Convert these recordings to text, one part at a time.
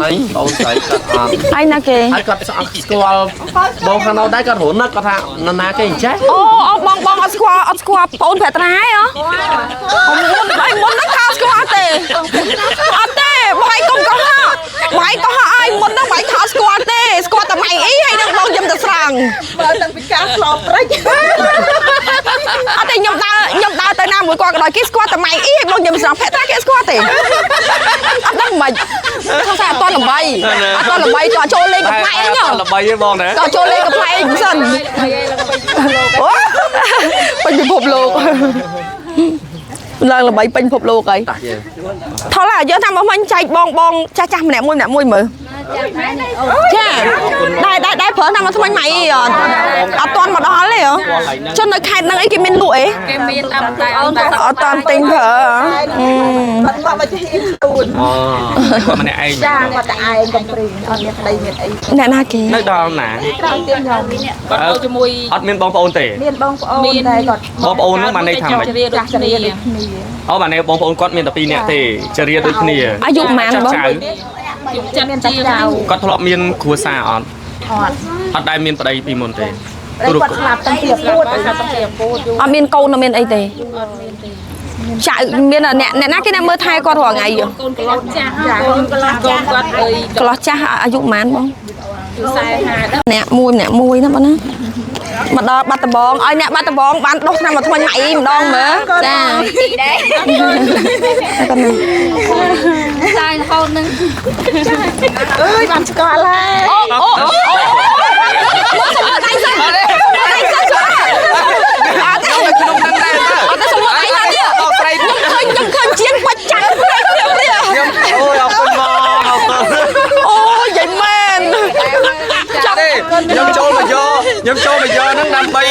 ហើយបងស្រីគាត់អត់ ហើយណាគេ ហើយគាត់ស្អប់ស្គាល់បងខាងនោះដែរគាត់រនឹកគាត់ថានរណាគេអញ្ចេះ អូអូបងបងអត់ស្គាល់អត់ស្គាល់បងប្រាត្រាហ៎អូមុនហើយមុនហ្នឹងថាស្គាល់ទេអត់ទេបងឯងកុំកុហកបងឯងកុហកឲ្យមុនហ្នឹងបងឯងថាអត់ស្គាល់ទេស្គាល់តែម៉ៃអីហើយនឹងបងយឹមតែស្រង់ បើតាំងពីការស្លព្រិច អត់ទេខ្ញុំដើរខ្ញុំដើរទៅណាមួយគាត់ក៏ដោយគេស្គាល់តែម៉ៃអីហើយបងយឹមស្រង់ភក្ត្រាគេស្គាល់ទេអត់ដឹងមិនខ្សែអត់តល្បីអត់តល្បីតចូលលេងកំប្លែងហ៎ ល្បីទេបងណា តចូលលេងកំប្លែងសិនអូពេញពិភពលោកឡើងល្បីពេញពិភពលោកហើយ តាយើង ថលយើងថាមកមិញចែកបងបងចាស់ចាស់ម្នាក់មួយម្នាក់មួយមើលចាដែរដែរដែរប្រើតាមមកថ្មិញម៉ៃអីអត់អត់តាន់មកដល់ទេហ៎ចុះនៅខេត្តហ្នឹងអីគេមានលក់អី គេមានតាមតែអូនតែ អត់តាន់ទិញប្រើអឺ គាត់មកមកជិះខ្លួន អូគាត់ម្នាក់ឯង ចាគាត់តែឯងកំព្រីងអត់មានប្តីមានអី អ្នកណាគេ នៅដល់ណា ត្រង់ទៀតខ្ញុំ គាត់ទៅជាមួយ អត់មានបងប្អូនទេ មានបងប្អូនតែគាត់ បងប្អូនហ្នឹងបានន័យថាម៉េច ចាស់ ចាស់ ចា ច រា រិ ដូចគ្នា យាដូចគ្នាអូបានន័យបងប្អូនគាត់មានតែ2នាក់ទេចរិយាដូចគ្នា អាយុប៉ុន្មានបង ចៅ យុចិត្ត មានតែ ជាង ចៅ គាត់ធ្លាប់មានគ្រួសារអត់ អត់ អត់ដែលមានប្តីពីមុនទេ ប្តីគាត់ស្លាប់តាំងពីពួត គាត់តាំងពីពូតយូរ អត់មានកូនអត់មានអីទេចៅមានអ្នកអ្នកណាគេអ្នកមើលថែគាត់រាល់ថ្ងៃហ៎ កូនកន្លោះចាស់កូនកន្លោះកូនគាត់អើយក ន្លោះចាស់អាយុប៉ុន្មានបង 45ដែរ អ្នកមួយម្នាក់មួយណាបងណាមកដល់បាត់ដបងឲ្យអ្នកបាត់ដបងបានដុសឆ្នាំមកថ្មិញម៉ៃម្ដងមើលចា ទីដែរ គាត់នេះ តែរហូតនឹង អើយបានស្គាល់ហើយ អូអូអូអូសុំដៃសិនសុំដៃសិនចុះអត់ទេ ក្នុងហ្នឹងដែរ អត់ទេសុំដៃណាទៀត បងស្រី ខ្ញុំឃើញខ្ញុំឃើញជាងបាច់ចាំងព្រាព្រាព្រា ខ្ញុំអូយអរគុណបងអរគុណ អូយាយមែន ចាទេខ្ញុំចូលមកយកខ្ញុំចូលមកយកហ្នឹងដើម្បី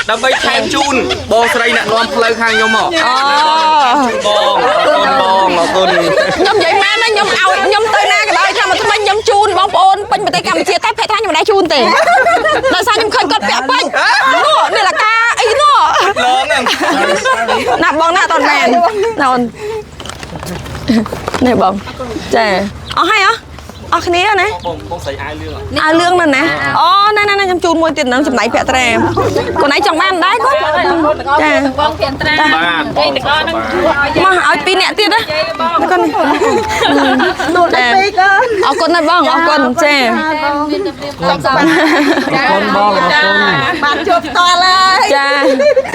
ដើម្បីថែមជូនបងស្រីអ្នកនាំផ្លូវខាងខ្ញុំមក អូ បងអរគុណបងអរគុណ ខ្ញុំនិយាយមែនណាខ្ញុំឲ្យខ្ញុំទៅណាក៏ដោយថាមកថ្មិញខ្ញុំជូនបងប្អូនពេញប្រទេសកម្ពុជាតែភ័យថាខ្ញុំមិនដែរជូនទេដោយសារខ្ញុំឃើញគាត់ពាក់ពេញនោះនេះលកាអីនោះ លងហ្នឹង ណាបងណាអត់មែនណាអូននេះបងចាអស់ហើយអស់អស់គ្នាណា បងបងស្រីអាយលឿង អាលឿងណាស់ណាអូណែណែខ្ញុំជូនមួយទៀតនឹងចំណៃភក្ត្រាកូនឯងចង់បានដែរគាត់ចា បងភៀនត្រា បាទ អីទាំងអស់ហ្នឹង មកឲ្យពីរអ្នកទៀតណាកូន នួនតែពេកអូន អរគុណណាស់បងអរគុណចា មានតែព្រៀបសុខសប្បាយ អរគុណបងអរគុណ បានជួបផ្ទាល់ហើយ ចា